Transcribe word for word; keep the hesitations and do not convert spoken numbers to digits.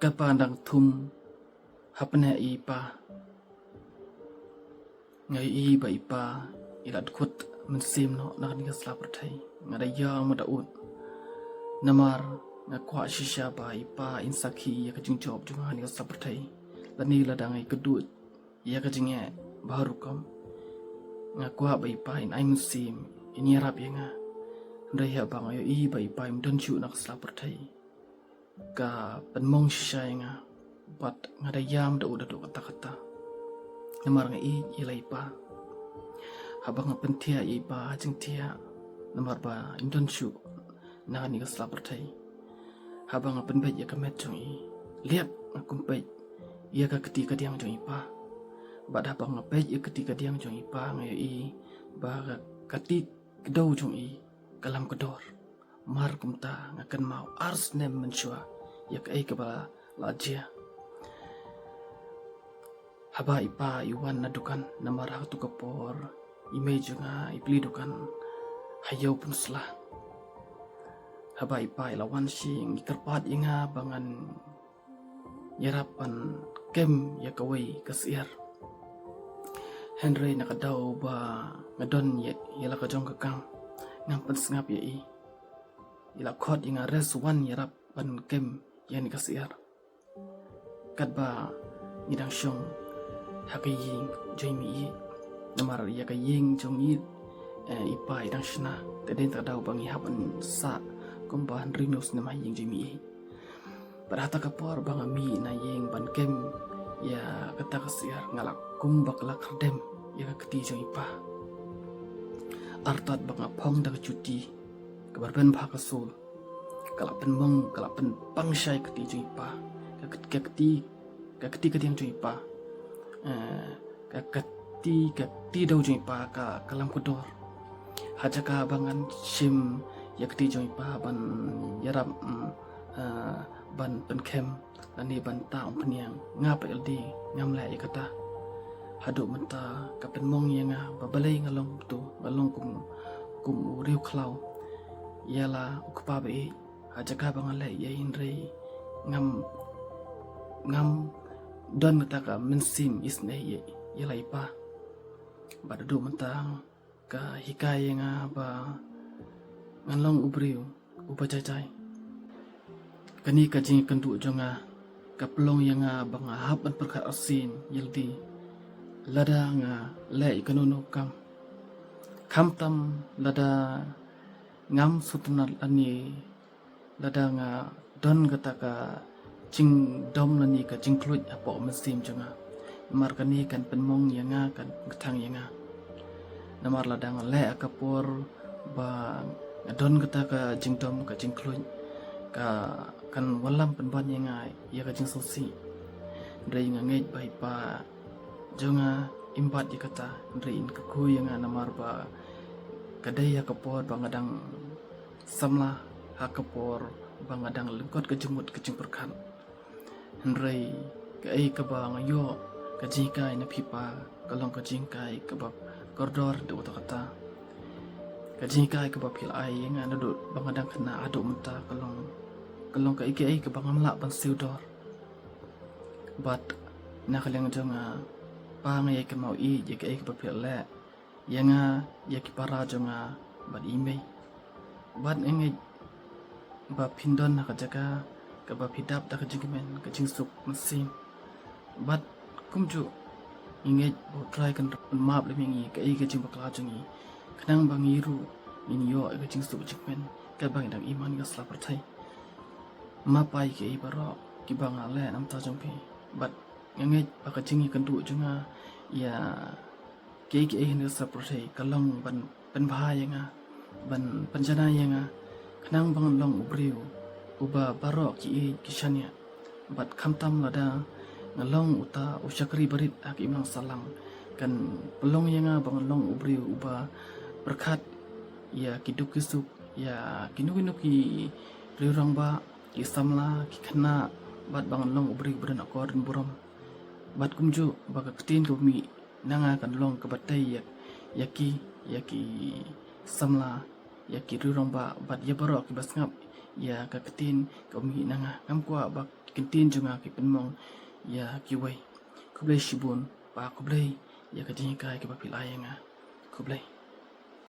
Katba nga dang thum hapdeng i pa, nga ïohi ba i pa i la dkut mynsiem noh na kane ka sla pyrthei. Nga da ïam, nga da ud. Namar nga kwah shisha ba i pa in sakhi ïa ka jingjop jong nga ha kane ka sla pyrthei. Lane lada nga ïakynduh ïa ka jingeh ba ha rukom, nga kwah ba i pa in ai mynsiem, in ïarap ïa nga. Hynrei haba nga ïohi ba i pa im don shuh na ka sla pyrthei, ka pynmong shisha ïa nga. Bad nga da ïam, da ud, da ud katta katta. Namar nga ïeit ïa la i pa. Haba nga pynthiah ïa i pa ha jingthiah, namar ba im don shuh na kane ka sla pyrthei. Haba nga pynbeit ïa ka met jong i, liat nga kum peit ïa ka kti kadiang jong i pa. Bad haba nga peit ïa ka kti kadiang jong i pa, nga ïohi ba ka kti kdew jong i ka lam ka dor. Mar kumta nga kynmaw ar snem mynshuwa ïa kaei kaba la jia. Haba i pa i wan na dukan, namar ha kato ka por i mei jong nga i plie dukan ha Ïew Pynursla. Haba i pa i la wan sha ngi, i kyrpad ïa nga ba ngan ïarap ban kem ïa kawei ka syiar. Hynrei na ka daw ba nga don ïa, ïa la ka jong ka kam, ngam pynsngap ïa i. I la khot ïa nga, Res, wan ïarap ban kem ïa kane ka syiar. Katba ngi dang shong ha ka ïing jong i mei, namar ïa ka ïing jong i, eh, i pa i dang shna. Te dei na ka daw ba ngi hap ban sah kumba hynriew snem ha ïing jong i mei. Bad ha kata ka por ba nga mih na ïing ban kem ïa kata ka syiar, nga la kumba la khyrdem ïa ka kti jong i pa. Artat ba nga phong da ka juti kaba rben bha ka sur, ka la pynmong, ka la pynpang shai ka kti jong i pa, ka, ka kti, ka kti kadiang jong i pa. Eh, ka kti, ka kti kdew jong i pa ka, ka lam ka dor. Ha jaka ba ngan shim ïa ka kti jong i pa ban ïarap, mm, eh, ban pynkem lane ban tah umphniang, nga pat lade ngam leh ïa kata. Haduh mynta ka pynmong ïa nga ba balei nga long kumto, nga long kum, kum u riewkhlaw ïa la u kpa ba ïeit. Ha jaka ba nga leh ïa i, hynrei ngam, ngam don kata ka mynsiem isynei ïa, ïa la i pa. Bad haduh mynta ka hikai ïa nga ba ngan long u briew uba jai jai. Kane ka jingïakynduh jong nga ka pynlong ïa nga ba nga hap ban pyrkhat arsien ïalade lada nga leh ïa kano kano ka kam. Khamtam lada ngam sngewtynnat lane lada nga don kata ka jingdom lane ka jingkhluit hapoh mynsiem jong nga. Namar kane kan pynmong ïa nga, kan kthang ïa nga. Namar lada nga leh ha ka por ba nga don kata ka jingdom, ka jingkhluit, ka kan wallam pynban ïa nga ïa ka jingsngewsih. Hynrei nga ngeit ba i pa jong nga im bat ïa kata, hynrei in kyrkhu ïa nga namar ba ka dei ha ka por ba nga dang samla, ha ka por ba nga dang lyngkot ka jingmut ka jingpyrkhat. Hynrei kaei kaba nga ïoh ka jinghikai na phi pa, ka long ka jinghikai kaba kordor haduh katta katta. Ka jinghikai kaba phi la ai ïa nga naduh ba nga dang khynnah haduh mynta ka long, ka long kaei kaei kaba ngam lah ban siew dor. Bad na ka liang jong nga pa, nga ïai kynmaw ïa kaei kaba phi la leh ïa nga, ïa ki para jong nga bad i mei. Bad nga ngeit ba phin don ha ka jaka kaba phi dap da ka jingkmen, ka jingsuk mynsiem. Bad kumjuh nga ngeit ba U Trai kan pynmap lem ïa ngi kaei ka jingbakla jong ngi, khnang ba ngi ruh ngin ïoh ïa ka jingsuk jingkmen katba ngi dang im ha kane ka sla pyrthei. Map ïa kiei baroh kiba nga leh na bynta jong phi. Bad nga ngeit ba ka jingïakynduh jong nga ïa kiei kiei ha kane ka sla pyrthei ka long ban pynbha ïa nga, ban pynjanai ïa nga, khnang ba ngan long u briew uba baroh ki ïeit ki shaniah. Bad khamtam lada nga long uta u shakri barit ha ka imlang sahlang, kan pynlong ïa nga ba ngan long u briew uba pyrkhat ïa ki duk ki suk ïa kino kino ki riewrangbah, ki samla, ki khynnah, bad ba ngan long u briew uba don akor don burom. Bad kumjuh ba ka ktien kaba mih na nga kan long kaba tei ïa, ïa ki, ïa ki samla, ïa ki riewrangbah bad ïa baroh kiba sngap ïa ka ktien kaba mih na nga. Ngam kwah ba ki ktien jong nga ki pynmong ïa kiwei. Khublei shibun, ba khublei ïa ka jinghikai kaba phi la ai ïa nga. Khublei.